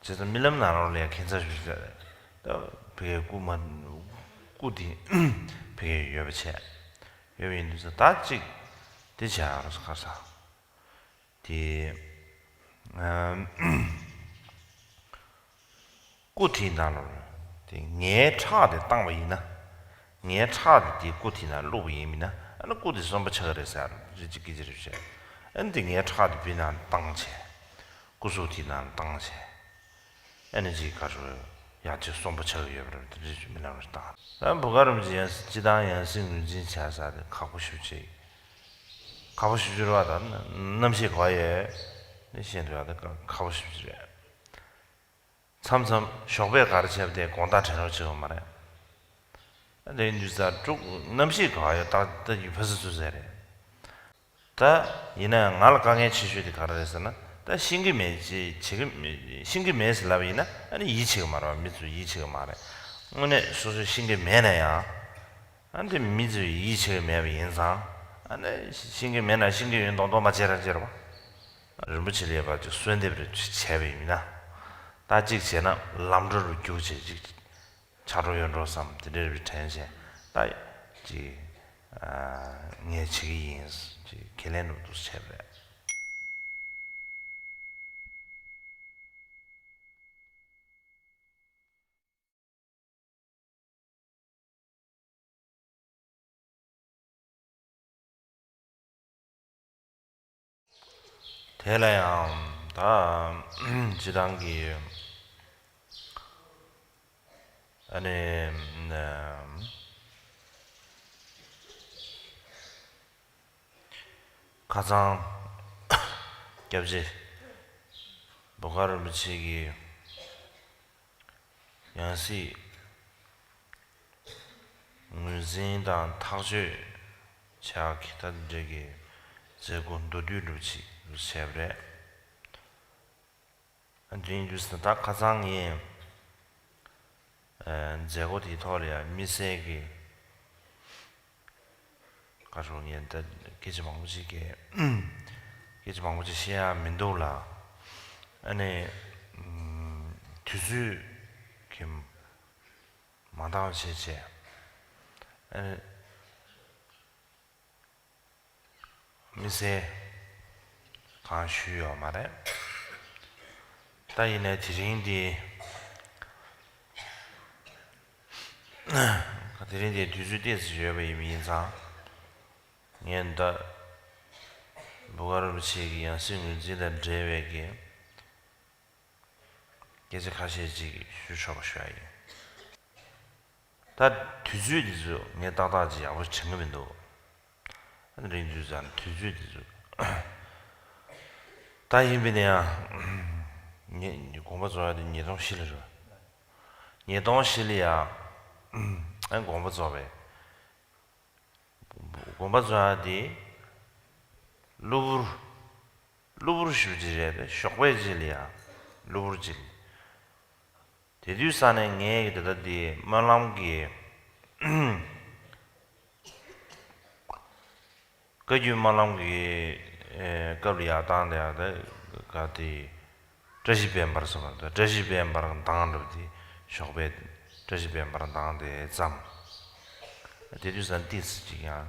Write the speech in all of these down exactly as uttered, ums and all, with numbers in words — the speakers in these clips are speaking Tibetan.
བྱས་ཙང་རྨི་ལམ་ནང་ལོགས་ལ་ཡང་ཁྱད་མཚར་ཞིག་རེད། ད་ཕ་གིའི་སྐུ་མ་སྐུ་དེ་ཕ་གིའི་ཡོད་པ་བྱས། ཡོད་པ་ཡིན་དུས་ཙང་ད་ཅིག་དེ་བྱས་ཨ་རོ་ཁར་ས་དེ། སྐུ་དེའི་ནང་ལ་དེ་ངའི་ཁྲག་དེ་བཏང་བ་ཡིན་ན། ངའི་ཁྲག་དེ་དེའི་སྐུ་དེའི་ནང་བླུགས་པ་ཡིན་མིན་ན། ཨ་ནི་སྐུ་དེ་གསོན་པོ་ཆགས་ཀྱི་རེད་ཟེར་རེ་ཅིག་སྐད་ཆ་རེ་བཤད། ཨ་ནི་དེ་ངའི་ཁྲག་དེ་བུ་ནང་བཏང་བྱས། སྐུ་གཟུགས་དེའི་ནང་བཏང་བྱས། ཨ་ནི་ཅིག་ག་རེ་ཡང་ཅིག་གསོན་པོ་ཆགས་ཀྱི་ཡོད་པ་རེད། དེ་འདྲ་ཅིག་རྨི་ལམ་རེ་བཏང་། ཨ་བུ་ག་རམ་ཅིག་ཡང་སྤྱི་བཏང་ཡང་སྲིད་ངོས་འཛིན་བྱས་ས་དེ་ཁག་པོ་ཞེ་པོ་ཅིག་ཁག་པོ་ཞེ་པོ་ཅིག་རེད་བ། ད་རྣམ་ཤེས་ག་ཡོད་ནི་ཤེས་འདུག་ཡ། ད་ཁག་པོ་ཞེ་པོ་ཅིག་རེད། མཚམས་མཚམས་ཞོགས་པས་ག་རེ་བྱས་པ་དེ་དགོང་དག་དྲན་རོགས་བྱེད་དགོས་མ་རེད། ཨ་དེ་ཡིན་དུས་ཙང་དྲུག་རྣམ་ཤེས་ག་ཡོད་ཏག་ཏག་གི་ཕ་སི་ཚུ་ཟེར་རེད། ད་ཡིན་ན་ཡང་ང་ལ་དཀའ་ངལ་ཆེ་ཤོས་དེ་ག་རེ་རེད་ཟེར་ན། ད་ཤེས་ཀྱི་མེད་ཅེས་བྱེད་ཀྱི་མེད། ཤེས་ཀྱི་མེད་ཟེར་ལབ་པ་ཡིན་ན་ཨ་ནི་ཡིད་ཆེས་ཀྱི་མ་རེད་བ། མི་ཚོས་ཡིད་ཆེས་ཀྱི་མ་རེད། དངོས་གནས་སོ་སོས་ཤེས་ཀྱི་མེད་ན་ཡང་། ཨ་འདི་མི་ཚོས་ཡིད་ཆེས་ཀྱི་མེད་པ་ཡིན་ཙང་། ཨ་ནི་ཤེས་ཀྱི་མེད་ན་ཤེས་ཀྱི་ཡོད་མདོག་མདོག་མ་བྱེད་ར་བྱེད་ར་བ། རིན་པོ་ཆེ་ལ་ཡོད་པ་ཅིག་གསོལ་འདེབས་རེ་བྱས་པ་ཡིན་ན། ད་གཅིག་བྱས་ན་ལམ་འགྲོ་རུ་རྒྱུགས་བྱས་ཅིག་ཆག་འགྲོ་ཡོད་འགྲོ་བསམ་དེ་འདྲའི་རིགས་དྲན་བྱས། ད་ཅིག་ངས་བྱེད་ཀྱི་ཡིན་ཅིག་ཁས་ལེན་འགྲོ་འདུག་བྱས་པ་རེད། དེ་ལ་ཡང་ད་སྤྱི་བཏང་གི་ཨ་ནི་ཁ་སང་སྐྱབས་རྗེ་བུ་ག་རིན་པོ་ཆེ་གི་ཡང་སྲིད་ངོས་འཛིན་དང་ཐག་གཅོད་བྱ་གི་ད་འདྲ་གི་མཛད་སྒོ་མདོར་བསྡུས་འདྲ་ཅིག་བྱས་པ་རེད། དེ་ཡིན་དུས་ད་ཁ་སང་ངས་མཛད་སྒོ་དེའི་ཐོག་ལ་ཡང་དམིགས་བསལ་གྱི་བཀའ་ཤོག་ངས་ད་སྐད་ཆ་མང་པོ་ཅིག་གི་སྐད་ཆ་མང་པོ་ཅིག་བཤད་ཡ་མི་འདུག་ལ། ཨ་ནི་དུས་ཚོད་ཀྱི་མ་འདང་བ་བྱས་བྱས། ཨ་ནི་དམིགས་བསལ་གང་ཞུས་ཡོད་མ་རེད། ད་ཡིན་ནའི་དེ་རིང་འདི་དེ་རིང་འདི་དུས་ཚོད་ཏོག་ཙམ་ཡོད་པ་ཡིན་ཡིན་ཙང་། ངས་ད་བུ་ག་རིན་པོ་ཆེ་གི་ཡང་སྲིད་ངོས་འཛིན་དང་འབྲེལ་བའི་གི་སྐད་ཆ་ཁ་ཤས་ཅིག་ཞུ་ཆོག་པ་ཞུ་ཡ་ཡིན། ད་དུས་ཚོད་འདི་ཚོ་ངས་ཏག་ཏག་ཅིག་ཡག་པོ་དྲན་གི་མི་འདུག་ཨ་ནི་རིང་དུས་ཙང་དུས་ཚོད་འདི་ཚོ། ད་ཡིན་པས་ན་ཡང་ངས་དགོངས་པ་རྫོགས་ཡ་དེ་ཉིས་སྟོང་བཞི་ལ་རེད། ཉིས་སྟོང་བཞི་ལ་ཡ་ཨ་དགོངས་པ་རྫོགས་པས། དགོངས་པ་རྫོགས་ཡ་དེ་གློ་བུར་གློ་བུར་ཞེ་པོ་ཅིག་རེད་དེ། ཞོགས་པ་ཅིག་ལ་ཡ་གློ་བུར་ཅིག་དེ་དུས་ཙ་ནས་ངས་དེ་ལྟ་དེ་སྨོན་ལམ་གྱི་བཀའ་བརྒྱུད་སྨོན་ལམ་གྱི་སྐབས་ལ་ཡར་བཏང་དེ་ཡར་དེ་ག་དེ་བཀྲ་ཤིས་དཔལ་འབར་ཟེར་བ་དང་། བཀྲ་ཤིས་དཔལ་འབར་མདངས་འདྲ་པོ་དེ་ཞོགས་པའི་བཀྲ་ཤིས་དཔལ་འབར་མདངས་དེ་བརྩམས། དེ་དུས་ཙ་ནས་ཏོག་ཙམ་ཅིག་ཡང་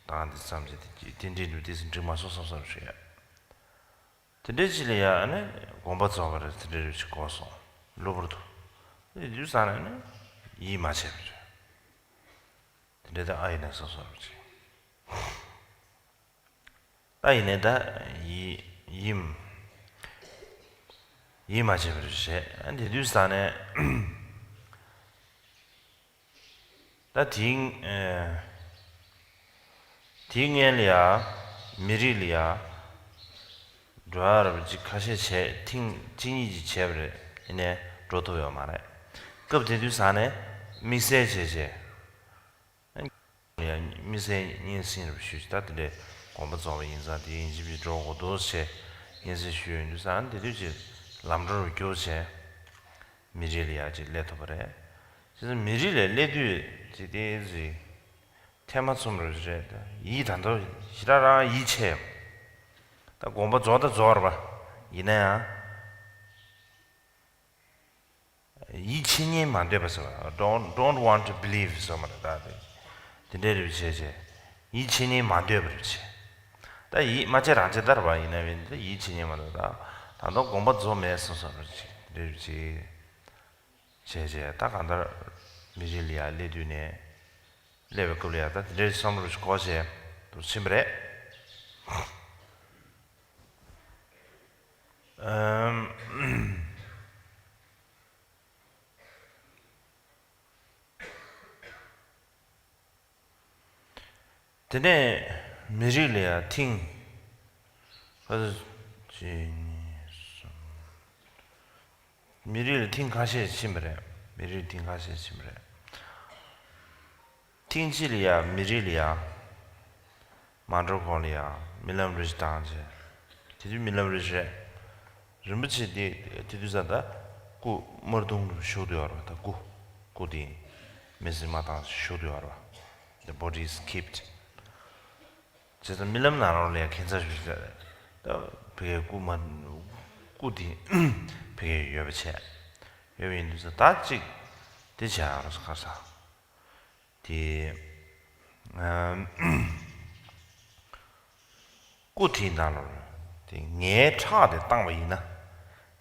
མདངས་དེ་བརྩམས་བྱས་དེ་དེ་འདྲའི་འདུག་ཏོག་ཙམ་འགྲིག་མ་སོང་བསམ་བསམ་ཞུ་ཡ། དེ་འདྲའི་ཅིག་ལ་ཡ་ཨ་ནི་དགོངས་པ་རྫོགས་པ་རེད། དེ་འདྲའི་རེ་ཅིག་གོ་སོང་། གློ་བུར་དུ། དེ་དུས་ཙ་ནས་ཨ་ནི་ཡིད་མ་ཆེས་པ་རེད། དེ་འདྲའི་ད་ཨ་ཡིན་ནས་སོ་སོ་རེ་ཅིག་ད་ཡིན་ནས་ད་ཡིད་ཡིད་ཡིད་མ་ཆེས་པ་རེད། ཨ་དེ་དུས་ཙ་ནས། ད་དེའི་ཨེ། དེའི་སྔོན་ལ་ཡ་མི་རིགས་ལ་ཡ་འགྲོ་ཡ་རབས་ཅིག་ཁ་ཤས་བྱས་ཐེངས་གཅིག་གཉིས་ཅིག་བྱས་པ་རེད། ཡིན་ནའི་འགྲོ་ཐུབ་ཡོད་མ་རེད། སྐབས་དེ་དུས་ཙ་ནས་དམིགས་བསལ་བྱས་བྱས་ཡ་དམིགས་བསལ་སྙན་སེང་རབས་ཞུས་ཅིག་ད་དེ་འདྲའི་དགོངས་པ་རྫོགས་པ་ཡིན་ཙང་དེ་ཡིན་གཅིག་མིན་གཅིག་འགྲོ་དགོས་འདུག་བྱས་སྙན་སེང་ཞུས་ཡོང་དུས་ཙ་ནས་དེ་དུས་ཅིག་ལམ་འགྲོ་རུ་རྒྱུགས་བྱས། མི་རིགས་ལ་ཡ་ཅིག་སླེབས་ཐུབ་པ་རེད། བྱས་ཙང་མི་རིགས་ལ་སླེབས་དུས་ཅིག་དེ་ཅིག་ཐེ་མ་ཚོམ་རེ་རེད། ཡིད་ད་དུང་ཞེ་དྲག་རང་ཡིད་ཆེས་ཡོད། ད་དགོངས་པ་རྫོགས་ད་རྫོགས་རེད་པ། ཡིན་ན་ཡང་ ཡིད་ཆེས་མཉམ་མ་འདོད་པ་ཟེར་བ། Don't, don't want to believe ཟེར་བ་རེད་ད། དེ་འདྲའི་རེ་བ་བྱས་བྱས་ཡིད་ཆེས་མཉམ་མ་འདོད་པ་རེ་བ་བྱས། ད་ཡིད་མ་ཆེས་རང་ཆེས་ལྟར་བ་ཡིན་ན་བས་ད་ཡིད་ཆེས་མཉམ་མ་འདོད། ད་ད་དུང་དགོངས་པ་རྫོགས་མེད་སོང་ཟེར་བ་རེ་བྱས། དེ་འདྲའི་རེ་བ་བྱས་བྱས་བྱས། ད་གང་ལྟར་མི་རིགས་ལ་ཡ་སླེབས་དུས་ནས་སླེབས་པའི་སྐབས་ལ་ཡ་ད་དེ་འདྲའི་བསམ་བློ་ཞིག་འཁོར་བྱས་དུ་ཕྱིན་པ་རེད། ཨམ། དེ་ནས་མི་རིགས་ལ་ཡང་ཐེངས། ཨ། གཅིག་གཉིས་གསུམ། མི་རིགས་ལ་ཐེངས་ཁ་ཤས་ཕྱིན་པ་རེད། མི་རིགས་ཐེངས་ཁ་ཤས་ཕྱིན་པ་རེད། ཐེངས་གཅིག་ལ་ཡང་མི་རིགས་ལ་ཡང་མ་འགྲོ་གོང་ལ་ཡང་རྨི་ལམ་རེ་ཞིག་བཏང་བྱས། དེ་དུས་རྨི་ལམ་རེ་རེད། རིན་པོ་ཆེ་དེ་དེ་དུས་ཙམ་ད་སྐུ་དམར་གདུང་རུ་བཞུགས་བསྡད་ཡོད་རེད་པ། ད་སྐུ་སྐུ་དེ་མེ་སྲེག་མ་བཏང་བཞིན་བཞུགས་བསྡད་ཡོད་རེད་པ། The body is kept. བྱས་ཙང་རྨི་ལམ་ནང་ལོགས་ལ་ཡང་ཁྱད་མཚར་ཞིག་རེད། ད་ཕ་གིའི་སྐུ་མ་སྐུ་དེ་ཕ་གིར་ཡོད་པ་བྱས། ཡོད་པ་ཡིན་དུས་ཙམ་ད་གཅིག་དེ་བྱས་ཨ་རོ་ཁ་ས། དེ། ཨམ། སྐུ་དེའི་ནང་ལ་དེ་ངའི་ཁྲག་དེ་བཏང་བ་ཡིན་ན།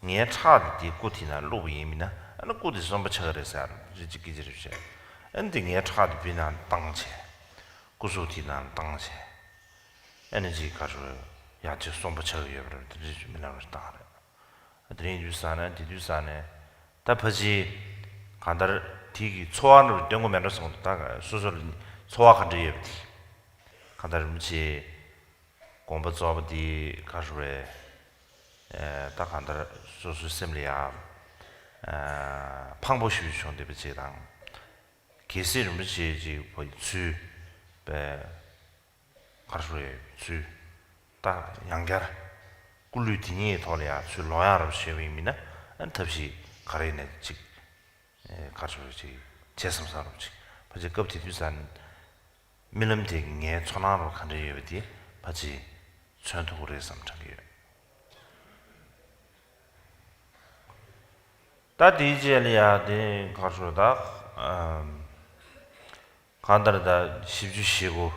ངའི་ཁྲག་དེ་དེའི་སྐུ་དེའི་ནང་བླུགས་པ་ཡིན་མིན་ན། ཨ་ནི་སྐུ་དེ་གསོན་པོ་ཆགས་ཀྱི་རེད་ཟེར་རེ་ཅིག་སྐད་ཆ་རེ་བཤད། ཨ་ནི་དེ་ངའི་ཁྲག་དེ་བུའི་ནང་བཏང་བྱས། སྐུ་གཟུགས་དེའི་ནང་བཏང་བྱས། ཨ་ནི་ཅིག་ག་རེ་ཡང་ཅིག་གསོན་པོ་ཆགས་ཀྱི་ཡོད་པ་རེད། དེ་རེ་ཅིག་རྨི་ལམ་རེ་བཏང་རེད། དེ་རིང་དུས་ས་ནས་དེ་དུས་ས་ནས་ད་ཕལ་ཆེར་གང་ལྟར་དེ་གི་ཚོར་བ་འདྲ་བོ་སྟོན་གྱི་མེད་འགྲོ་བསམ་གྱི་འདུག་ད་སོ་སོ་ལ་ཚོར་བ་ག་འདྲ་ཡོད་པ་དེ། གང་ལྟར་རིན་པོ་ཆེ་དགོངས་པ་རྫོགས་པ་དེ་ག་རེ་རེད། ཨེ། ད་གང་ལྟར་སོ་སོའི་སེམས་ལ་ཡང་ཨེ་ཕངས་པོ་ཞེ་པོ་བྱུང་བསྡད་པ་ཅིག་དང་། གལ་སྲིད་རིན་པོ་ཆེ་ཅིག་བ་ཚུལ་པའི་གར་སོ་ཡའི་ཚུལ་ད་ཡང་བསྐྱར་སྐུ་ལུས་དེ་ཉིད་ཐོག་ལ་ཡང་ཚུར་ལོག་ཡག་རོགས་བྱས་པ་ཡིན་མིན་ན། ཨ་ནི་ཐབས་ཤེས་ག་རེ་ནས་ཅིག་གར་སོ་ཅིག་བྱེད་བསམ་ས་རོགས་ཅིག་ཕལ་ཆེར་སྐབས་དེ་དུས་ས་ནས་རྨི་ལམ་དེ་གི་ངའི་ཚོར་སྣང་རོགས་ག་འདྲ་ཡོད་པ་དེ་ཕལ་ཆེར་མཚོན་ཐུབ་ཀྱི་རེད་བསམ་དྲན་གྱི་ཡོད། ད་དེའི་རྗེས་ལ་ཡང་དེ་གར་སོ་ད། ཨམ། གང་ལྟར་ད་བཞི་བཅུ་ཞེ་དགུ།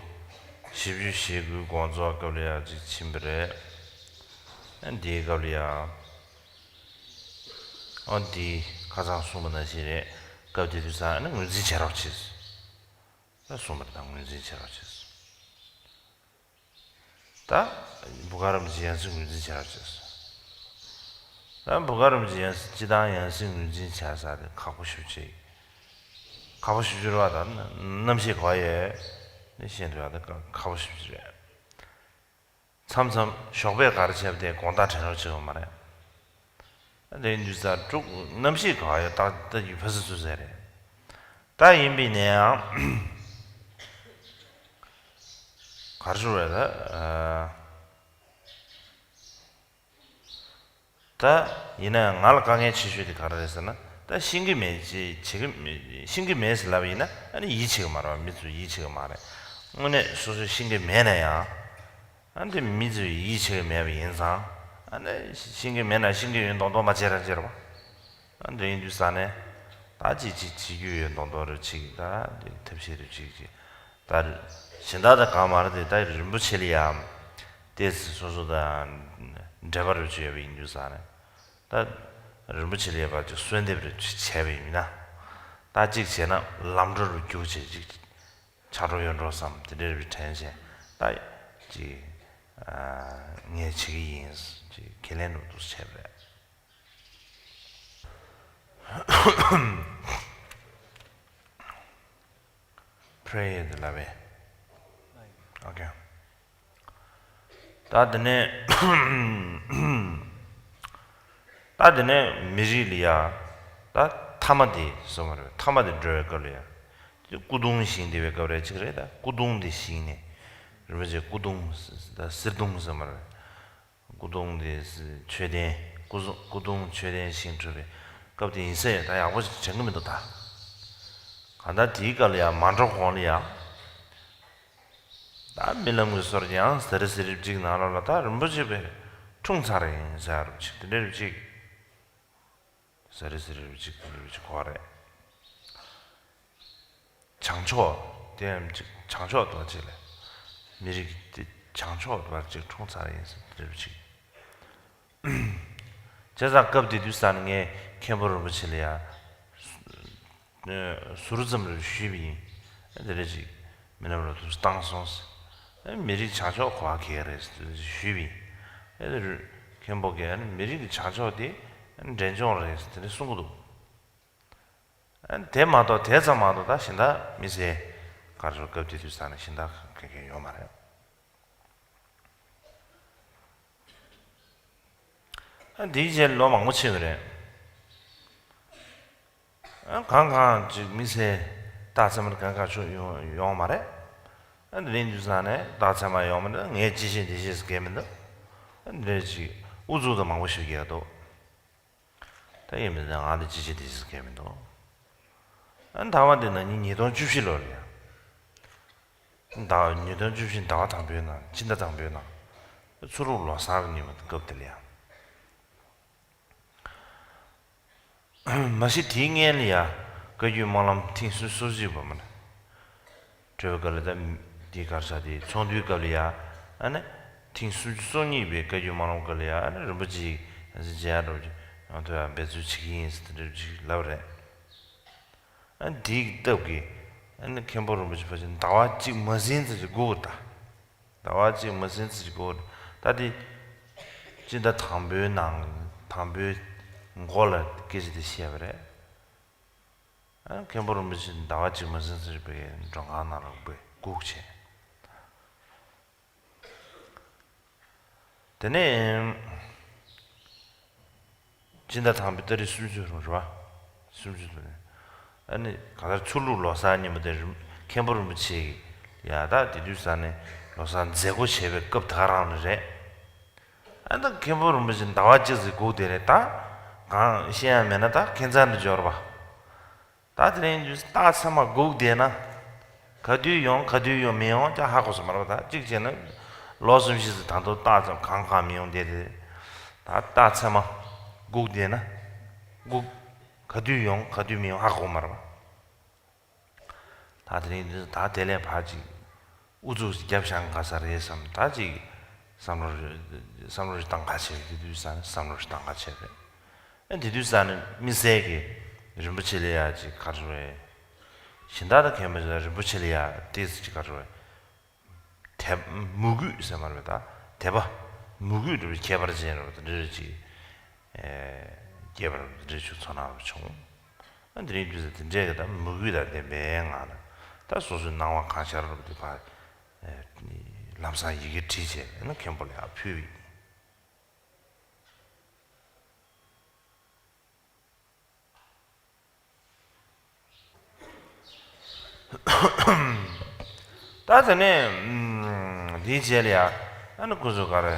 བཞི་བཅུ་ཞེ་དགུའི་དགོངས་རྫོགས་སྐབས་ལ་ཡང་ཅིག་ཕྱིན་པ་རེད། ཨ་འདིའི་སྐབས་ལ་ཡང་། ཨ་འདི་ཁ་སང་གསུངས་པ་ནང་བཞིན་རེད། སྐབས་དེ་དུས་ས་ཨ་ནི་ངོས་འཛིན་བྱེད་རོགས་བྱེད། ད་གསུངས་པ་རེད། ད་ངོས་འཛིན་བྱེད་རོགས་བྱེད། ད་འབུ་ག་རམ་གྱི་ཡང་སྲིད་ངོས་འཛིན་བྱ་ར་བྱས་སོང་། ད་འབུ་ག་རམ་གྱི་ཡང་སྲིད་སྤྱི་བཏང་ཡང་སྲིད་ངོས་འཛིན་བྱ་ས་དེ་ཁག་པོ་ཞེ་པོ་ཅིག་ཁག་པོ་ཞེ་པོ་ཅིག་རེད་བ། ད་རྣམ་ཤེས་ག་ཡོད་ནི་ཤེས་འདུག་ད་ཁག་པོ་ཞེ་པོ་ཅིག་རེད། མཚམས་མཚམས་ཞོགས་པས་ག་རེ་བྱས་པ་དེ་དགོངས་དག་དྲན་རོགས་བྱེད་དགོས་མ་རེད། ད་དེ་དུས་ས་དྲུག་རྣམ་ཤེས་ག་ཡོད་ད་ལྟ་ཡུལ་ཕ་སི་སུ་ཟེར་རེད། ད་ཡིན་པས་ན་ཡང་། ག་རེ་ཞུ་བས་ད། ད་ཡིན་ན་ཡང་ང་ལ་དཀའ་ངལ་ཆེ་ཤོས་དེ་ག་རེ་རེད་ཟེར་ན། ད་ཤེས་ཀྱི་མེད་ཅེས་བྱེད་ཀྱི་མེད། ཤེས་ཀྱི་མེད་ཟེར་ལབ་པ་ཡིན་ན་ཨ་ནི་ཡིད་ཆེས་ཀྱི་མ་རེད་བ། མི་ཚོས་ཡིད་ཆེས་ཀྱི་མ་རེད། དངོས་གནས་སོ་སོས་ཤེས་ཀྱི་མེད་ན་ཡང་། ཨ་འདི་མི་ཚོས་ཡིད་ཆེས་ཀྱི་མེད་པ་ཡིན་ཙང་། ཨ་ནི་ཤེས་ཀྱི་མེད་ན་ཤེས་ཀྱི་ཡོད་མདོག་མདོག་མ་བྱེད་ར་བྱེད་ར་བ། ཨ་འདི་ཡིན་དུས་ས་ནས་ད་ཅིག་ཅིག་བྱེད་རྒྱུ་ཡོད་མདོག་མདོག་རེ་བྱེད་ཀྱི། ད་འདི་ཐབས་ཤེས་རེ་བྱེད་ཀྱི། ད་གཞན་དག་ད་གང་མ་རེད་དེ། ད་རིན་པོ་ཆེ་ལ་ཡང་ཏོག་ཙམ་སོ་སོ་དང་འབྲེལ་བ་རེ་བྱས་པ་ཡིན་དུས་ས་ནས། ད་རིན་པོ་ཆེ་ལ་ཡང་ཕར་ཅིག་གསོལ་འདེབས་རེ་བྱས་པ་ཡིན་ན། ད་གཅིག་བྱས་ན་ལམ་འགྲོ་རུ་རྒྱུགས་བྱས་ཅིག་ཆགས་འགྲོ་ཡོད་འགྲོ་བསམ་དེ་འདྲ་རེ་དྲན་བྱས། ད་ཅིག་ངས་བྱེད་ཀྱི་ཡིན། ཅིག་ཁས་ལེན་འགྲོ་འདུག་བྱས་པ་རེད། Pray དེ་ལབ་པས། Okay. ད་དེ་ནས་ད་དེ་ནས་མི་རིགས་ལ་ཡ་ད་ཐ་མ་དེ་སོང་བ་རེད། ཐ་མ་དེ་འགྲོ་བའི་སྐབས་ལ་ཡ་དེ་སྐུ་གདུང་བཞེངས་བསྡད་པའི་སྐབས་རེད་ཅིག་རེད། ད་སྐུ་གདུང་དེ་བཞེངས་ནས་རིན་པོ་ཆེ་སྐུ་གདུང་ད་གསེར་གདུང་ཟེར་མ་རེད། སྐུ་གདུང་དེ་མཆོད་རྟེན་སྐུ་གཟུ་སྐུ་གདུང་མཆོད་རྟེན་བཞེངས་གྲུབ་པའི་སྐབས་དེ་ཡིན་ས་ཡོད། ད་ཡག་པོ་ཞིག་དྲན་གི་མི་འདུག་ད་གང་ལྟར་དེའི་སྐབས་ལ་ཡང་མ་འགྲོ་གོང་ལ་ཡང་ད་རྨི་ལམ་གྱི་སྐོར་ཡང་ཟེར་ཟེར་རིབ་ཅིག་ནང་ལོགས་ལ་ད་རིན་པོ་ཆེ་པའི་འཁྲུངས་ཚར་ཡིན་ཟེར་རིབ་ཅིག་དེ་འདྲ་རིབ་ཅིག་ཟ་རི་ཟ་རི་རུ་ཅིག་རུ་ཅིག་གོ་རེད། བྱང་ཕྱོགས་དེ་ཡང་ཅིག་བྱང་ཕྱོགས་དོ་ཅིག་ལས། མི་རིགས་དེ་བྱང་ཕྱོགས་དོ་ཅིག་འཁྲུངས་ཚར་ཡིན་ཟེར་རུ་ཅིག་བྱས་ཙང་སྐབས་དེ་དུས་ས་ནས་ངས་མཁན་པོ་རིན་པོ་ཆེ་ལ་ཡ། ཟུར་ཙམ་རེ་ཞུས་པ་ཡིན། དེ་རེ་ཅིག་མི་ནམ་རོ་དུ་བཏང་སོང་ཟེར། མི་རིགས་བྱང་ཕྱོགས་གོ་བ་གལ་རེད་ཟེར་ཞུས་པ་ཡིན། མཁན་པོ་གིས་མི་རིགས་བྱང་ཕྱོགས་དེ་འབྲས་ལྗོངས་རེད་ཟེར་དེ་འདྲ་གསུང་གི་འདུག་དེ་མ་གཏོགས་དེ་ཙམ་མ་གཏོགས་ད་གཞན་དག་མི་ཟེར་གར་ཞོར་སྐབས་དེ་དུས་ས་ནས་གཞན་དག་ག་གེ་ཡོད་མ་རེད། ཨ་འདིའི་རྗེས་ལོ་མང་པོ་ཕྱིན་པ་རེད། ཨ་གང་གང་ཅིག་མི་ཚེ་རྟགས་མཚན་མ་གང་གང་ཅིག་ཡོང་ཡོང་མ་རེད། ཨ་འདི་རིང་དུས་ས་ནས་རྟགས་མཚན་མ་ཡོང་མི་འདུག་ངས་ཅི་བྱེད་འདི་བྱེད་ཟེར་མཁན་མི་འདུག་ཨ་འདི་རེད་ཅིག་ཨུ་ཚུགས་དང་མང་པོ་ཞིག་རྒྱག་འདུག་ད་ཡིན་མིན་ང་འདི་ཅི་བྱེད་འདི་བྱེད་ཟེར་མཁན་མི་འདུག་ཨ་ཟླ་བ་འདི་ན་ཉིན་ཉིས་སྟོང་བཅུ་བཞི་ལོ་རེད་ཡ། ཟླ་ཉིས་སྟོང་བཅུ་བཞི་ཟླ་བ་དང་པོའི་ནང་སྤྱི་ཟླ་དང་པོའི་ནང་ཚུར་ལོག་ལོ་གསར་གྱི་ཉིན་མོ་སྐབས་དེ་ལ་ཡ། མ་གཞི་དེའི་སྔན་ལ་ཡ་བཀའ་བརྒྱུད་སྨོན་ལམ་ཐེངས་སུམ་ཅུ་སོ་གཅིག་པ་མ་ནི། གྲོལ་བའི་སྐབས་ལ་ད་འདི་གར་ས་དེ་ཚོགས་འདུའི་སྐབས་ལ་ཡ། ཨ་ནི་ཐེངས་སུམ་ཅུ་སོ་གཉིས་པའི་བཀའ་བརྒྱུད་སྨོན་ལམ་སྐབས་ལ་ཡ་ཨ་ནི་རིན་པོ་ཆེ་ཡང་སྲིད་མཇལ་འགྲོ་རྒྱུ་ཡང་ཐོག་ཡ་འབད་རྩོལ་བྱེད་ཀྱི་ཡིན་ཟེར་དེ་འདྲ་ཅིག་ལབ་རེད། ཨ་འདིའི་སྟབས་ཀྱིས་ཨ་ནི་མཁན་པོ་རིན་པོ་ཆེ་ཕལ་ཆེར་ཟླ་བ་གཅིག་མ་ཟིན་ཙམ་ཞིག་སྒུག་ད། ཟླ་བ་གཅིག་མ་ཟིན་ཙམ་ཞིག་སྒུག་ད་དེ་སྤྱི་ཟླ་དང་པོའི་ནང་དང་པོའི་མགོ་ལ་སྐད་ཆ་དེ་བཤད་པ་རེད། ཨ་མཁན་པོ་རིན་པོ་ཆེ་ཟླ་བ་གཅིག་མ་ཟིན་ཙམ་ཞིག་པའི་མགྲོན་ཁང་ནང་ལ་སྒུག་བྱས། དེ་ནས་སྤྱི་ཟླ་དང་པོའི་ཏ་རིག་སུམ་ཅུ་རུང་རེད་བ། སུམ་ཅུ་དེ་ནས་ཨ་ནི་གང་ལྟར་ཚུར་ལོག་ལོ་གསར་ཉིན་མོ་དེ་རིམ་མཁན་པོ་རིན་པོ་ཆེ་གིས་ཡ་ད་དེ་དུས་ས་ནས་ལོ་གསར་མཛད་སྒོ་བྱས་པའི་སྐབས་དེ་ག་རང་ལ་རེད། ཨ་ད་མཁན་པོ་རིན་པོ་ཆེ་ཟླ་བ་གཅིག་ཙམ་སྒུག་བསྡད་རེད་ད། གང་བཤད་ཡ་མེད་ན་ད་ཁྱད་མཚར་འདྲ་འབྱོར་བ། ད་དེ་རིང་དུས་རྟགས་མཚན་མ་སྒུག་བསྡད་ན། ག་དུས་ཡོང་ག་དུས་ཡོང་མི་ཡོང་ཀྱང་ཧ་གོ་ས་མ་རེད་པ། ད་གཅིག་བྱས་ན་ལོ་གསུམ་བཞི་ཙམ་ད་དུང་རྟགས་མཚན་གང་གང་མི་ཡོང་བསྡད་དེ། ད་རྟགས་མཚན་མ་སྒུག་བསྡད་ན། སྒུག་ག་དུས་ཡོང་ག་དུས་མི་ཡོང་ཧ་གོ་མ་རེད་པ། ད་དེ་རིང་འདི་ད་དེ་ལས་ཕར་ཅིག་ཨུ་ཚུགས་ཤིག་རྒྱབ་བཞག་དགའ་ས་རེད་བསམ། ད་ཅིག་བསམ་བློ་བསམ་བློ་ཞིག་བཏང་ག་བྱས། དེ་དུས་ས་ནས་བསམ་བློ་ཞིག་བཏང་ག་བྱས་རེད། ཨ་དེ་དུས་ས་ནས་དམིགས་བསལ་གྱི་རིན་པོ་ཆེ་ལ་ཡ་ཅིག་ག་རེ་རེད། གཞན་དག་དང་ཁྱད་མ་ཆེ་རིན་པོ་ཆེ་ལ་ཡ་ཏོག་ཙམ་ཅིག་ག་རེ་རེད། དད་མོས་གུས་ཟེར་མ་རེད་པ། ད་དད་པ་མོས་གུས་རེད་པ། ཁྱད་པར་ཅན་རེད་པ། དེ་འདྲ་ཅིག་སྐྱེས་པ་རེད་པ། དེ་འདྲ་ཅིག་ཚོར་སྣང་རེ་བྱུང་། ཨ་དེ་རིང་དུས་ཚོད་དེ་འདྲས་ཀྱི་ད་མོས་གུས་དང་ལྡན་པའི་ངང་ལ་ད་སོ་སོའི་སྣང་བ་གང་ཤར་རེད་པ་དེ་ཕར་ལམ་སང་ཡི་གེ་བྲིས་བྱས་ཨ་ནི་མཁན་པོ་ལ་ཡར་ཕུལ་བ་ཡིན། ད་དེ་ནས་འདིའི་རྗེས་ལ་ཡ་ཨ་ནི་ཁོ་ཚོ་ག་རེ་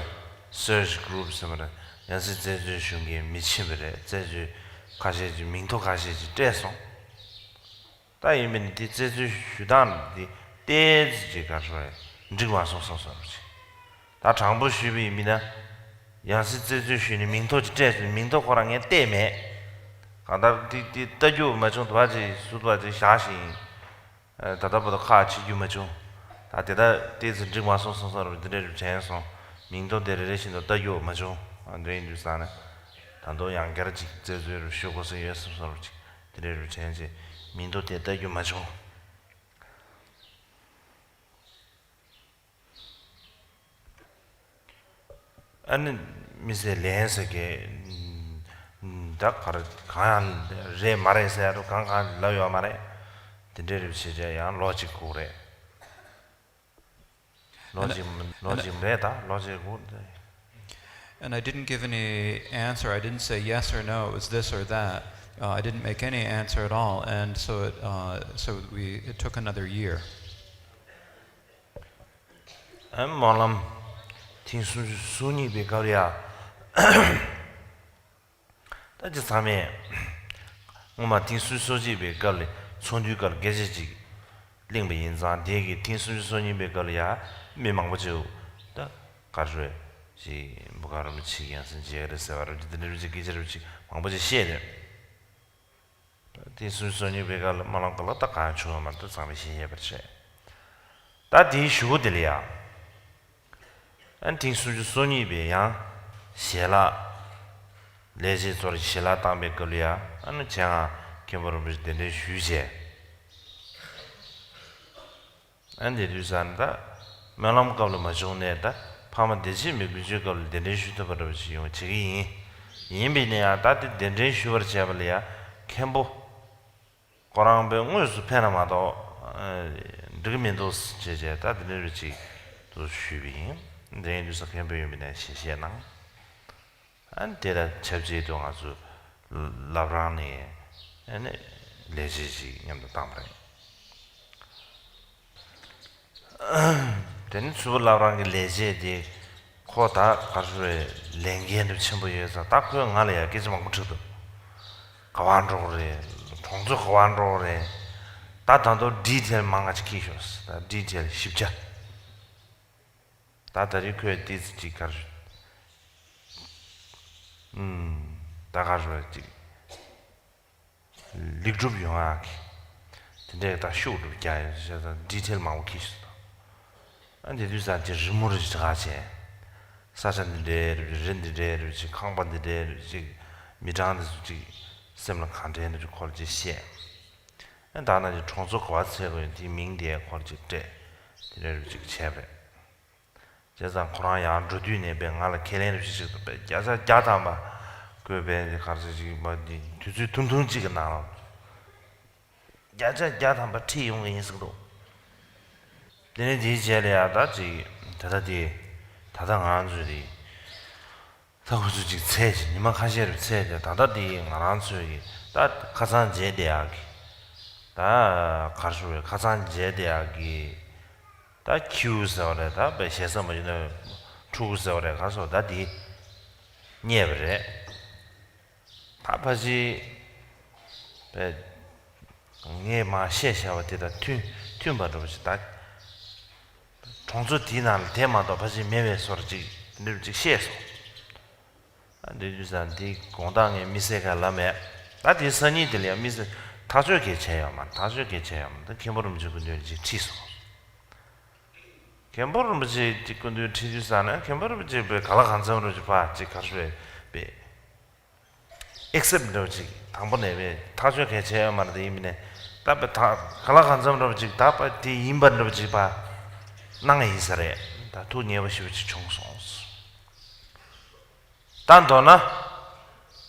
སརཆ་གྷུ་རུབ་ཟེར་བ་རེད། ཡང་སྲིད་རྩད་གཅོད་ཞུ་མཁན་མི་ཕྱིན་པ་རེད། རྩད་གཅོད་ཁ་ཤས་ཀྱི་མིང་ཐོ་ཁ་ཤས་ཀྱི་སྤྲད་སོང་། ད་ཡིན་པས་ནི་དེ་རྩད་གཅོད་ཞུ་སྟངས་འདི་ཏོག་ཙམ་ཅིག་ག་རེ་འགྲིག་མ་སོང་བསམ་བསམ་ཅིག་ད་དྲང་པོ་ཞུས་པ་ཡིན་ན། ཡང་སྲིད་རྩད་གཅོད་ཞུས་ནས་མིང་ཐོ་ཅིག་སྤྲད་སོང་། མིང་ཐོ་ཁོ་རང་ངས་བལྟས་མེད། གང་ལྟར་འདི་འདི་ལྟ་རྒྱུ་མ་བྱུང་། དུ་བ་ཅིག་སུ་དུ་བ་ཅིག་བཞག་ཤིང་། ད་ལྟ་བར་དུ་ཁག་ཆེ་རྒྱུ་མ་བྱུང་། ད་དེ་ད་ཏོག་ཙམ་འགྲིག་མ་སོང་བསམ་བསམ་རུ་འདི་འདྲ་རུ་དྲན་སོང་། མིང་ཐོ་དེ་རེ་རེ་བཞིན་དུ་ལྟ་རྒྱུ་མ་བྱུང་། འདི་ཡིན་དུས་ཙང་ནས་ད་དུང་ཡང་བསྐྱར་ཅིག་རྩད་གཅོད་རུ་ཞུ་དགོས་ས་ཡོད་བསམ་བསམ་རུ་ཅིག་དེ་འདྲ་རུ་དྲན་ཅིག་མིང་ཐོ་དེ་ལྟ་རྒྱུ་མ་བྱུང་། ཨ་ནི་མི་ཚེ་ལན་ཟེར་གི་ད་ག་རེ་གང་ཡང་རེད་མ་རེད་ཟེར་ཡ་རུ་གང་གང་ལབ་ཡོད་མ་རེད། དེ་འདྲའི་རིགས་བྱེད་བྱས་ཡང་ལོ་གཅིག་སྒུག་རེད། ལོ་གཅིག་ལོ་གཅིག་རེད། ད་ལོ་གཅིག་སྒུག་རེད། And I didn't give any answer. I didn't say yes or no, it was this or that. Uh, I didn't make any answer at all. And so it, uh, so we, it took another year. ཨ་སྨོན་ལམ་ཐེངས་སུམ་ཅུ་སོ་གཉིས་པའི་སྐབས་ལ་ཡ། ད་ཅི་ཚང་མས་སྔོན་མ་ཐེངས་སུམ་ཅུ་སོ་གཅིག་པའི་སྐབས་ལ་ཚོགས་འདུའི་སྐབས་ལ་སྐད་ཆ་ཅིག་གླེང་པ་ཡིན་ཙང་། དེ་གི་ཐེངས་སུམ་ཅུ་སོ་གཉིས་པའི་སྐབས་ལ་ཡ་མི་མང་པོ་ཅིག་ད་ག་རེ་ཅིག་འབུ་ག་རུ་མི་ཆིག་ཡང་སེམས་ཅིག་རེད་ཟེར་བ་རུ་ཅིག་དེ་འདྲ་རུ་ཅིག་སྐད་ཆ་རུ་ཅིག་མང་པོ་ཅིག་བཤད་རེད། ཐེངས་སུམ་ཅུ་སོ་གཉིས་པའི་སྐབས་ལ་སྨོན་ལམ་སྐབས་ལ་ད་གང་ཡང་བྱུང་ཡོད་མ་རེད། ད་ཚང་མས་ཤེས་ཡོད་པ་རེད། ད་དེའི་གཞུག་གུ་དེ་ལ་ཡང་། ཨ་ནི་ཐེངས་སུམ་ཅུ་སོ་གཉིས་པའི་ཡང་ཞལ་ལག་ལས་བྱེད་ཚོར་ཞལ་ལག་བཏང་པའི་སྐབས་ལ་ཡང་། ཨ་ནི་ཁྱེད་རང་མཁན་པོ་རིན་པོ་ཆེ་གདན་འདྲེན་ཞུས་བྱས། ཨ་ནི་དེ་དུས་ཙང་ད་སྨོན་ལམ་སྐབས་ལ་མ་བྱུང་ནས། ད་ཕ་མ་བདེ་ཆེན་མའི་དགུན་ཆོས་སྐབས་ལ་གདན་འདྲེན་ཞུ་ཐུབ་པ་འདྲ་བ་ཞིག་ཡོང་བྱེད་ཀྱི་ཡིན། ཡིན་པས་ན་ཡང་ད་དེ་གདན་འདྲེན་ཞུ་བར་བྱས་པ་ལ་ཡང་མཁན་པོ་ཁོ་རང་པས་དངོས་སུ་ཕེབས་ན་མ་གཏོགས་འགྲིག་གི་མི་འདུག་ཅེས་བྱས། ད་དེ་འདྲ་བ་ཅིག་ཏུ་ཞུས་པ་ཡིན། དེ་ཡིན་དུས་ཙང་མཁན་པོ་ཡིན་པས་ན་ཞལ་བཞེས་གནང་། ཨ་ནི་དེ་དང་ཆབས་ཅིག་ཏུ་ང་ཚོ་བླ་བྲང་ནས་ཨ་ནི་ལས་བྱེད་ཅིག་མཉམ་དུ་བཏང་བ་རེད། དེ་ནི་ཚུར་བླ་བྲང་གི་ལས་བྱེད་དེ་ཁོ་ད་ག་རེ་ཟེར་བའི་ལས་འགན་དུ་ཆེན་པོ་ཡོད་ཙང་། ད་ཁོས་ང་ལ་ཡང་སྐད་ཆ་མང་པོ་དྲིས་འདུག་ག་པར་འགྲོ་དགོས་རེད། གྲོང་ཚོ་ག་པར་འགྲོ་དགོས་རེད། ད་ད་དུང་ཌི་ཊེལ་མང་ང་ཅིག་ཁྱེར་ཤོག་ད་ཌི་ཊེལ་ཞིབ་ཆ། ད་ད་རེས་ཁོས་ཏོག་ཙམ་ཅིག་ག་རེ་ཟེར། ཨུམ། ད་ག་རེ་ཟེར་བ་ཅིག་ལེགས་གྲུབ་ཡོང་ཡག་གི་དེ་འདྲའི་ད་ཤུགས་སྒྲུབ་རྒྱག་ཡོད་ཟེར། ད་ཌི་ཊེལ་མང་པོ་ཁྱེར་ཤོག་ད། ཨ་དེ་དུས་ཙང་ཅིག་རི་མོ་རེ་ཞིག་བྲིས་བྱས། ས་ཆ་འདི་འདྲའི་རེད་པ་ཅིག་རི་འདི་འདྲའི་རེད་པ་ཅིག་ཁང་པ་འདི་འདྲའི་རེད་པ་ཅིག་མི་གྲངས་འདི་ཚོ་ཅིག་སེམས་ལ་གང་དྲན་འདུག་ཅིག་ཁོ་ལ་ཅིག་བཤད། ཨ་ད་ནང་གི་གྲོང་ཚོ་ག་པར་འཚོལ་དགོས་ཡོད། དེའི་མིང་དེ་ཁོ་ལ་ཅིག་སྤྲད། དེ་འདྲའི་རེད་པ་ཅིག་བྱས་པ་རེད། བྱས་ཙང་ཁོ་རང་ཡང་འགྲོ་དུས་ནས་པས་ང་ལ་ཁས་ལེན་རེ་ཞིག་ཞིག་ཏུ་པས་བརྒྱ་ཆ་བརྒྱ་ཐམ་པ་བཀོད་པའི་ག་རེ་ཟེར་ཅིག་མ་དུས་ཚོད་ཐུང་ཐུང་ཅིག་གི་ནང་ལ་བརྒྱ་ཆ་བརྒྱ་ཐམ་པ་ཁྲིད་ཡོང་གི་ཡིན་ཟེར་གི་འདུག་དེ་ནས་དེའི་རྗེས་ལ་ཡང་ད་ཅིག་ད་ལྟ་དེ་ད་ལྟ་ང་རང་ཚོའི་དེ་ད་ཁོ་ཚོ་ཅིག་ཚེས་ཅིག་ཉི་མ་ཁ་ཤས་རུ་ཚེས་དེ་ད་ལྟ་དེ་ང་རང་ཚོའི་གི་ད་ཁ་སང་མཇལ་བསྡད་ཡག་གི་ད་ག་རེ་ཟེར་བའི་ཁ་སང་མཇལ་བསྡད་ཡག་གི་ད་ཁྱེའུ་ཟེར་བ་རེད། ད་པས་ཞེ་ས་མ་ཡིན་ན་ཕྲུ་གུ་ཟེར་བ་རེད། ག་སོ་ད་དེ་རྙེད་པ་རེད། ད་ཕ་ཕྱི་པས་ངས་མ་བཤད་བྱ་བ་དེ་དང་མཐུན་མཐུན་པ་འདྲ་པོ་ཞིག་ད་གྲོང་ཚོ་དེའི་ནང་ལ་དེ་མ་གཏོགས་ཕ་ཕྱི་མེད་པའི་བཟོ་འདྲ་ཅིག་འདྲ་པོ་ཅིག་བཤད་སོང་། ཨ་འདི་དུས་ཙང་འདི་དགོང་དག་ངས་མི་སེར་ཁ་ལབ་མེད། ད་དེ་སང་ཉིན་དེ་ལ་ཡང་མི་སེར་ཐག་གཅོད་གལ་ཆེ་ཡོད་མ་རེད། ཐག་གཅོད་གལ་ཆེ་ཡོད་མ་རེད། ད་མཁན་པོ་རིན་པོ་ཆེ་སྐུ་མདུན་ལ་ཅིག་ཁྲིད་སོང་། མཁན་པོ་རིན་པོ་ཆེ་ཅིག་སྐུ་མདུན་ཁྲིད་དུས་ཙང་ནས་མཁན་པོ་རིན་པོ་ཆེ་པས་ག་ལ་གང་འཚམ་རིན་པོ་ཆེ་ཕ་ཅིག་ག་རེ་ཟེར་བས་པས་ཨེག་སེབ་འདྲ་པོ་ཅིག་དང་པོ་ནས་པས་ཐག་གཅོད་གལ་ཆེ་ཡོད་མ་རེད། དེ་ཡིན་མིན་ནས་ད་པས་ད་ག་ལ་གང་འཚམ་འདྲ་པོ་ཅིག་ད་པ་དེ་ཡིན་པ་འདྲ་པོ་ཅིག་པ་གནང་ཡིན་ས་རེད། ད་ཐུགས་མཉེས་པོ་ཞེ་པོ་ཅིག་བྱུང་སོང་། ད་མདོར་ན་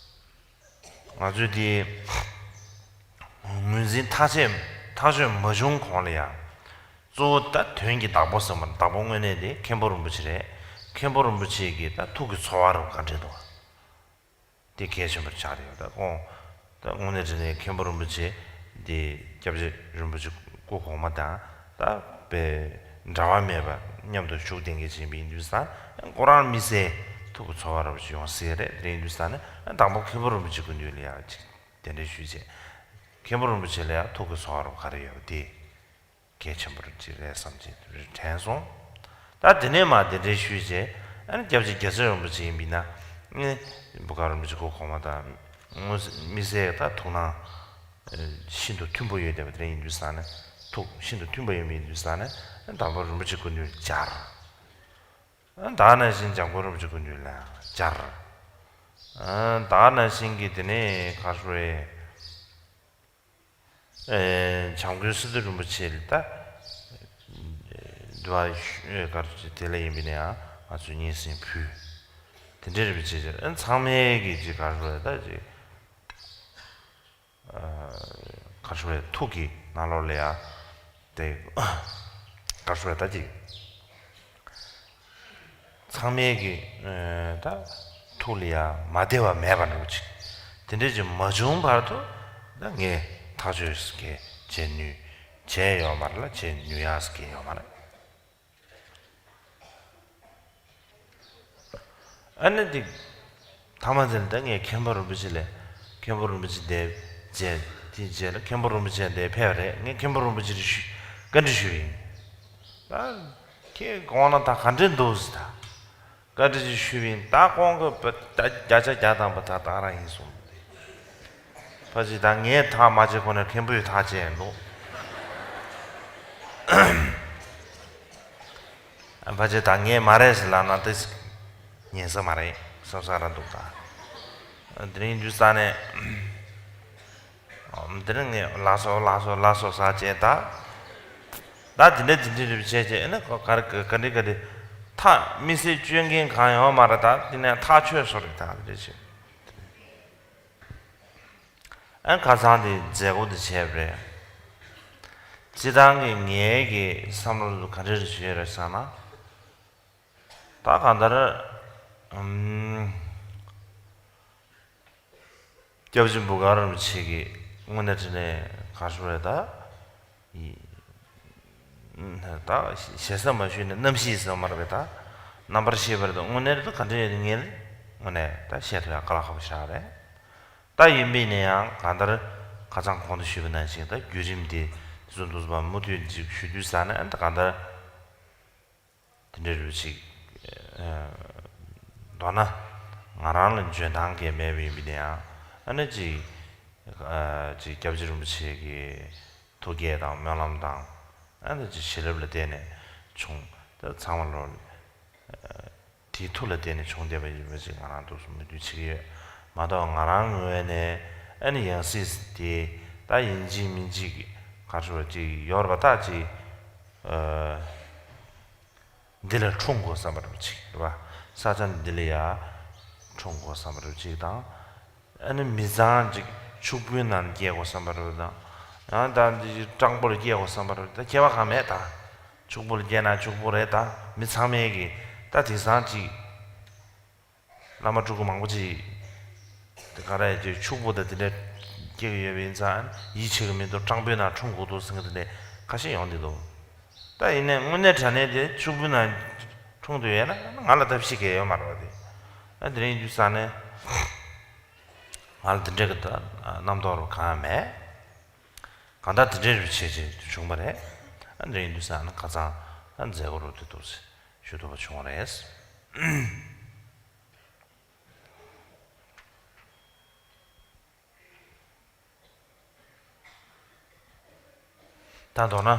ང་ཚོས་དེ་ངོས་འཛིན་ཐག་བཅད་ཐག་གཅོད་མ་བྱུང་གོང་ལ་ཡང་། གཙོ་བོ་ད་དོན་གྱི་བདག་པོ་ཟེར་བ་བདག་པོ་དངོས་གནས་དེ་མཁན་པོ་རིན་པོ་ཆེ་རེད། མཁན་པོ་རིན་པོ་ཆེ་གི་ད་ཐུགས་ཀྱི་ཚོར་བ་རུ་ག་འདྲ་འདུག་བ། དེ་གལ་ཆེན་པོར་ཆགས་ཡོད། ད་ཁོང་ད་དངོས་གནས་དྲང་གནས་མཁན་པོ་རིན་པོ་ཆེ་འདི་སྐྱབས་རྗེ་རིན་པོ་ཆེ་སྐུ་གོང་མ་དང་ད་པའི་འབྲལ་བ་མེད་པ་མཉམ་དུ་བཞུགས་བསྡད་མཁན་ཅིག་ཡིན་པ་ཡིན་དུས་ཙང་ཁོ་རང་མི་ཚེ་ཐུགས་ཀྱི་ཚོར་བ་རུ་ཡོང་སྲིད་རེད། དེ་ཡིན་དུས་ཙང་ནས་དང་པོ་མཁན་པོ་རིན་པོ་ཆེ་སྐུ་མདུན་ལ་ཡག་ཅིག་གདན་འདྲེན་ཞུས་བྱས། མཁན་པོ་རིན་པོ་ཆེ་ལ་ཡང་ཐུགས་ཀྱི་ཚོར་བ་རུ་ག་རེ་ཡོད་པ་དེ། གལ་ཆེན་པོ་ཅིག་རེད་བསམ་གྱི་དྲན་སོང་། ད་དེ་ནས་མར་གདན་འདྲེན་ཞུས་རྗེས་ཨ་ནི་སྐྱབས་རྗེ་རྒྱལ་ཚབ་རིན་པོ་ཆེ་ཡིན་པ་ཡིན་ན། ཨ་ནི་བུ་ག་རིན་པོ་ཆེ་སྐུ་གོང་མ་དང་དམིགས་བསལ་ད་ཐུགས་སྣང་ཤིན་ཏུ་མཐུན་པོ་ཡོད་བསྡད་པ་དེ་འདྲ་ཡིན་དུས་ཙང་ནས། ཐུགས་ཤིན་ཏུ་མཐུན་པོ་ཡོད་པ་ཡིན་དུས་ཙང་ནས་དང་པོ་རིན་པོ་ཆེ་སྐུ་མདུན་ལ་སྦྱར། ད་ག་ནང་བཞིན་འཇམ་མགོན་རིན་པོ་ཆེ་སྐུ་མདུན་ལ་སྦྱར། ད་ག་ནང་བཞིན་གྱི་དེ་ནས་ག་རེ་ཟེར། ཨེ། བྱམས་མགོན་སི་ཏུ་རིན་པོ་ཆེ་ལ་ད་འདུལ་བ་གར་དེ་ལ་ཡིན་པ་ཡིན་ན་ཡང་ང་ཚོས་སྙན་སེང་ཕུལ། དེ་འདྲའི་རིན་པོ་ཆེ་ཨ་ཚང་མས་ཀྱི་ཅིག་གར་ད་ཅིག་གར་ཐུགས་ཀྱི་ནང་ལོགས་ལ་ཡང་དེ་གར་ད་ཅིག་ཚང་མའི་གི་ད་ཐུགས་ལ་ཡང་མ་བདེ་བ་མེད་པ་འདྲ་བོ་ཅིག་དེ་འདྲ་ཅིག་མ་བྱུང་བར་དུ་ད་ངས་ཐག་གཅོད་ཟེར་མཁན་བྱེད་ནུས་བྱས་ཡོད་མ་རེད་ལ་བྱེད་ནུས་ཡག་ཟེར་མཁན་ཡོད་མ་རེད། ཨ་ནི་འདི་ཐ་མ་དེ་ནི་ད་ངས་མཁན་པོ་རིན་པོ་ཆེ་ལ་མཁན་པོ་རིན་པོ་ཆེ་འདིར་མཇལ་དེའི་རྗེས་ལ་མཁན་པོ་རིན་པོ་ཆེ་འདིར་ཕེབས་པ་རེད། ངས་མཁན་པོ་རིན་པོ་ཆེ་ལ་ཞུ་བཀའ་འདྲི་ཞུས་པ་ཡིན། ད་ཁྱེད་དགོངས་ན་ད་ག་འདྲས་འདུག་ཟེར། ད་བཀའ་འདྲི་ཅིག་ཞུས་པ་ཡིན། ད་ཁོང་གིས་བརྒྱ་ཆ་བརྒྱ་ཐམ་པ་ད་ད་རང་ཡིན་གསུངས། ཕ་ཅི་ད་ངས་ཐག་མ་བཅད་གོང་ནས་མཁན་པོས་ཐག་བཅད་འདུག་ཕ་ཅི་ད་ངས་མ་རེད་ཟེར་ལབ་ན་དེ་ཉན་ས་མ་རེད་བསམ་ས་ར་འདུག་ད་དེ་རིང་འདུག་ས་ནས། འདི་ནི་ངས་ལགས་སོ་ལགས་སོ་ལགས་སོ་ཟེར་བྱས་ད། ད་འདི་འདྲ་འདི་འདྲ་རེད་བྱས་བྱས་ཨེ་ན་ག་རེ་ག་འདྲ་ག་འདྲ་ཐག་དམིགས་བསལ་གཅོད་མཁན་གང་ཡོད་མ་རེད། ད་འདི་ནས་ཐག་ཆོད་སོང་རེད་ད་འདི་འདྲ་བྱས། ཨེ་ཁ་སང་དེ་མཛད་སྒོ་དེ་བྱས་པ་རེད། སྤྱིར་བཏང་གི་ངའི་གི་བསམ་བློ་དེ་ག་འདྲ་རེ་བྱས་རེད་ཟེར་ན། ད་གང་ལྟར། ཨམ། སྐྱབས་རྗེ་འབོད་སྒར་རིན་པོ་ཆེ་གིས་དངོས་གནས་དྲང་གནས་ག་རེ་ཟེར་དགོས་རེད་ད། ཡི། ད་ཞེ་ས་མ་ཞུས་ནས་རྣམ་ཤེས་ཟེར་བ་མ་རེད་པས་ད། རྣམ་པར་ཤེས་པ་རེད་ད་དངོས་གནས་རེད་ད་ག་འདྲ་ཡོད་ངས་དངོས་གནས་ད་བཤད་ཐུབ་ཡག་དཀའ་ལས་ཁག་པོ་ཞིག་རེད། ད་ཡིན་པས་ན་ཡང་གང་ལྟར་ཁ་སང་གོང་དུ་ཞུས་པ་ནང་བཞིན་ད་བརྒྱུད་རིམ་དེ་ཚོ་འདུག་པ་མུ་མཐུད་ཅིག་ཞུ་དུས་ཙ་ན་ད་གང་ལྟར། དེ་འདྲའི་རུ་ཅིག་མདོར་ན་ང་རང་ལ་འཇོན་ཐང་གང་མེད་པ་ཡིན་པ་ཡིན་ན་ཡང་ཨ་ནི་ཅིག་ཅིག་སྐྱབས་རྗེ་རིན་པོ་ཆེ་གི་ཐུགས་བསྐྱེད་དང་སྨོན་ལམ་དང་ཨ་ནི་ཅིག་བྱིན་རླབས་ལ་བརྟེན་ནས་བྱུང་། ད་ཚང་མ་ལོ་དེའི་མཐུ་ལ་བརྟེན་ནས་བྱུང་བསྡད་པ་ཡིན་པ་ཅིག་ང་རང་འདུག་སེ་མོས་མཐུན་བྱེད་ཀྱི་ཡོད་མ་གཏོགས་ང་རང་ངོས་ནས་ཨ་ནི་ཡང་སྲིད་དེ་ད་ཡིན་གཅིག་མིན་གཅིག་ག་རེ་ཟེར་བ་ཅིག་ཡོད་རེད་པ་ད་ཅིག་འདི་ལ་འཁྲུངས་དགོས་བསམ་པ་རུ་ཅིག་རེད་པ། ས་ཆ་འདི་ལ་ཡ་འཁྲུངས་དགོས་བསམ་པ་རུ་ཅིག་དང་། ཨ་ནི་མི་ཚང་ཅིག་ཕྱུག་པོའི་ནང་སྐྱེ་དགོས་བསམ་པ་རུ་དང་། ཡང་ད་འདི་སྤྲང་པོར་སྐྱེ་དགོས་བསམ་པ་རུ་ད་སྐྱེ་བ་གང་མེད་ད། ཕྱུག་པོར་སྐྱེས་ན་ཕྱུག་པོ་རེད་ད་མི་ཚང་མས་ཀྱི་ད་དེང་སང་ཅིག་བླ་མ་སྤྲུལ་སྐུ་མང་པོ་ཅིག་དེ་ག་རེ་ཅིག་ཕྱུག་པོ་དང་དེ་འདྲ་སྐྱེ་གི་ཡོད་པ་ཡིན་ཙང་ཡིད་ཆེས་གི་མི་འདུག་སྤྲང་པོའི་ནང་འཁྲུངས་དགོས་འདུག་ཟེར་མཁན་དེ་འདྲ་ཁ་ཤས་ཡོང་གི་འདུག་ད་ཡིན་ནའི་དངོས་གནས་དྲང་གནས་དེ་ཕྱུག་པོའི་ནང་འཁྲུངས་འདོད་ཡོད་ན་ང་ལ་ཐབས་ཤེས་གང་ཡང་ཡོད་མ་རེད་པ་དེ། ཨ་དེ་རིང་ཡིན་དུས་ཙང་ནས་ང་ལ་དེ་འདྲ་གི་ད་རྣམ་རྟོག་རུ་གང་ཡང་མེད། གང་ལྟར་དེ་འདྲའི་རུ་བྱེད་ཅིག་བྱུང་བ་རེད། ཨ་དེ་རིང་ཡིན་དུས་ཙང་ནས་ཁ་སང་ཨ་མཛད་སྒོ་རུ་དེ་འདུག་སེ་ཞུ་ཐུབ་པ་བྱུང་བ་རེད། ད་མདོར་ན་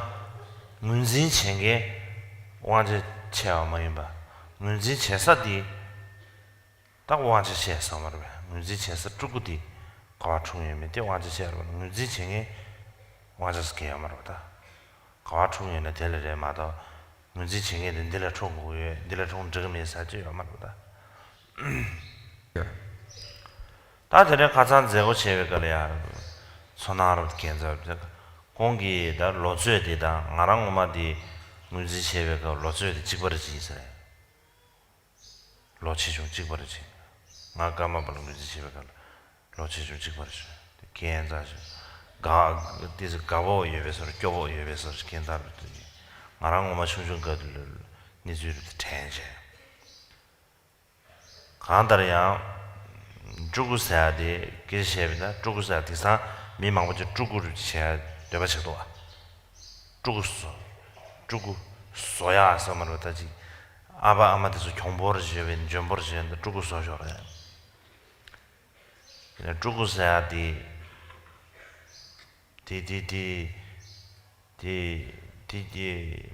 ངོས་འཛིན་བྱེད་མཁན་དབང་ཆ་ཆེ་བ་མ་ཡིན་པ་ངོས་འཛིན་བྱེད་ས་འདི་ད་དབང་ཆ་ཆེ་བསམ་པ་རེད་པས། ངོས་འཛིན་བྱེད་ས་སྤྲུལ་སྐུ་འདི་ག་བ་འཁྲུངས་ཡོད་མེད་དེ་དབང་ཆ་ཆེ་བ་རེད་པ། ངོས་འཛིན་བྱེད་མཁན་དབང་ཆ་ཟེར་མཁན་ཡོད་མ་རེད་པ་ད། ག་བ་འཁྲུངས་ཡོད་ན་དེ་ལ་རེད་མ་གཏོགས་ངོས་འཛིན་བྱེད་མཁན་དེ་འདི་ལ་འཁྲུངས་དགོས་ཡོད་འདི་ལ་འཁྲུངས་འགྲིག་གི་མེད་ཟེར་གྱི་ཡོད་མ་རེད་པ་ད། ད་དེ་རིང་ཁ་སང་མཛད་སྒོ་བྱས་པའི་སྐབས་ལ་ཡང་ཚོར་སྣང་རབ་ཏུ་ཁྱད་མཚར་རེད། ཁོང་གིས་ད་ལོ་ཚོད་དེ་དང་ང་རང་ངོ་མ་དེ་ངོས་འཛིན་བྱས་པའི་སྐབས་ལོ་ཚོད་དེ་གཅིག་པ་རེད་ཅེས་ཟེར། ལོ་ཆེ་ཆུང་གཅིག་པ་རེད་ཅེས། ང་ཀརྨ་པ་ལ་ངོས་འཛིན་བྱས་པའི་སྐབས་ལ་ལོ་ཆེ་ཆུང་གཅིག་པ་རེད་ཅེས། ཁྱད་མཚར་ཞིག་དགའ་ཏོག་ཙམ་དགའ་པོ་ཡོད་པའི་བཟོ་འདྲ་སྐྱོ་པོ་ཡོད་པའི་བཟོ་འདྲ་ཁྱད་མཚར་རེད། ང་རང་ངོ་མ་ཆུང་ཆུང་སྐབས་དེ་ལ་གནས་ཚུལ་རེད་དེ་དྲན་བྱས། གང་ལྟར་ཡང་སྤྲུལ་སྐུ་ཟེར་ཡ་དེ་སྐད་ཆ་བཤད་པ་ཡིན་ན་སྤྲུལ་སྐུ་ཟེར་ཡ་དེང་སང་མི་མང་པོ་ཅིག་སྤྲུལ་སྐུ་རུ་བྱེད་ཡ་འདོད་པ་བྱེད་འདུག་བ། སྤྲུལ་སྐུ་བཟོ། སྤྲུལ་སྐུ་བཟོ་ཡ་ཟེར་མ་རེད་ད་ཅིག་ཨ་ཕ་ཨ་མ་དེ་ཚོ་གྱོང་པོ་རེ་བྱེད་པའི་འཇོན་པོ་རེ་བྱེད་ཡ་འདི་སྤྲུལ་སྐུ་བཟོ་ཤོག་རེད། དེ་ནས་སྤྲུལ་སྐུ་ཟེར་ཡ་དེ། དེ་དེ་དེ། དེ་དེ་དེ་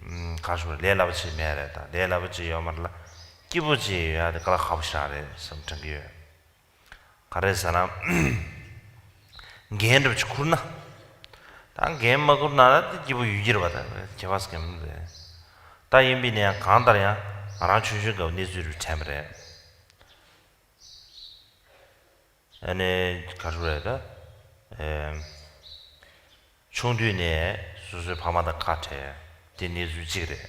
ཨམ་ག་རེ་ཞུ་དགོས་རེད། ལས་སླ་པོ་ཅིག་མེད་རེད་ད། ལས་སླ་པོ་ཅིག་ཡོད་མ་རེད་ལ། སྐྱིད་པོ་ཅིག་ཡོད་ཡ་དེ་དཀའ་ལས་ཁག་པོ་ཞིག་རེད་བསམ་དྲན་གྱི་ཡོད། ག་རེ་ཟེར་ན། འགན་འདྲ་པོ་ཅིག་ཁུར་ན། ད་འགན་མ་ཁུར་ན་ད་དེ་སྐྱིད་པོ་ཡོད་ཀྱི་རེད་པ་ད། ཁྱད་པར་ཟེར་མཁན་མི་འདུག་ད་ཡིན་པས་ན་ཡང་གང་ལྟར་ཡང་ང་རང་ཆུང་ཆུང་སྐབས་གནས་ཚུལ་རེ་དྲན་པ་རེད། ཨ་ནི་ག་རེ་རེད་ད། ཨེ། ཆུང་དུས་ནས་སོ་སོའི་ཕ་མ་དང་ཁ་བྲལ་དེ་གནས་ཚུལ་གཅིག་རེད།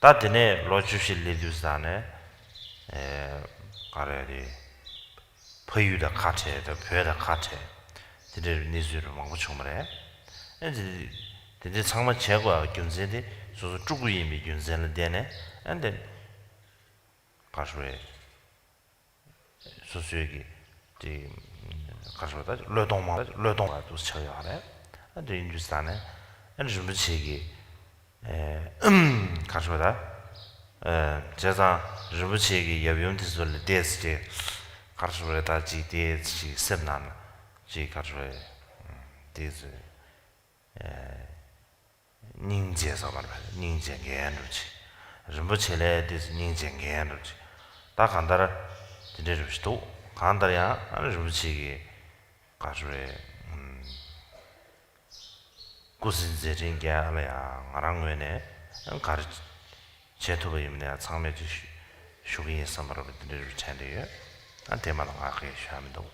ད་དེ་ནས་ལོ་བཅུ་བཞི་སླེབས་དུས་ཙང་ནས་ཨེ། ག་རེ་རེད། ཕ་ཡུལ་དང་ཁ་བྲལ་དང་བོད་དང་ཁ་བྲལ་དེ་འདྲའི་གནས་ཚུལ་རེ་མང་པོ་བྱུང་བ་རེད། ཨ་ནི་དེ་འདྲ་ཚང་མ་བྱེད་དགོས་པའི་རྒྱུ་མཚན་དེ་སོ་སོ་སྤྲུལ་སྐུ་ཡིན་པའི་རྒྱུ་མཚན་ལ་བརྟེན་ནས་ཨ་ནི་དེ་ག་རེ་རེད། སོ་སོའི་གི་དེ་ག་རེ་ཟེར་བ་ད་བློས་གཏོང་མང་བློས་གཏོང་བ་དུ་ཆགས་ཡོད་རེད། ཨ་དེ་ཡིན་དུས་ཙང་ནས་ཨ་ནི་རིན་པོ་ཆེ་གི་ཨེ་ག་རེ་ཟེར་བ་ད་ཨེ་བྱས་ཙང་རིན་པོ་ཆེ་གི་ཡབ་ཡུམ་དེ་ཚོ་ལ་བལྟས་ཚེ་ག་རེ་ཟེར་བ་རེད། ད་ཅིག་བལྟས་ཚེ་ཅིག་སེམས་ནང་ལ་ ཅིག་ག་རེ་རེད། དེ་ཚོ་སྙིང་རྗེ་ཟེར་བ་རེད། སྙིང་རྗེ་འགལ་འགྲོ་ཆེ། རིན་པོ་ཆེ་ལས་དེ་ཚོ་སྙིང་རྗེ་འགལ་འགྲོ་ཆེ། ད་གང་ལྟར་དེ་འདྲའི་རིན་པོ་ཆེ་འདུག་གང་ལྟར་ཡང་རིན་པོ་ཆེ་གི་ག་རེ་རེད། སྐུ་ཚེ་མཛད་འཕྲིན་རྒྱས་ལ་ཡང་ང་རང་ངོས་ནས་ག་རེ་བྱེད་ཐུབ་པ་ཡིན་ནའི་ཚང་མས་ཅིག་ཞུ་གི་ཡིན་བསམ་པ་རེད་པ། དེ་འདྲའི་རིན་པོ་ཆེ་དྲན་འདོད་ཡོད། ཨ་དེ་མ་གཏོགས་ང་གིས་ཞུ་ཡ་མི་འདུག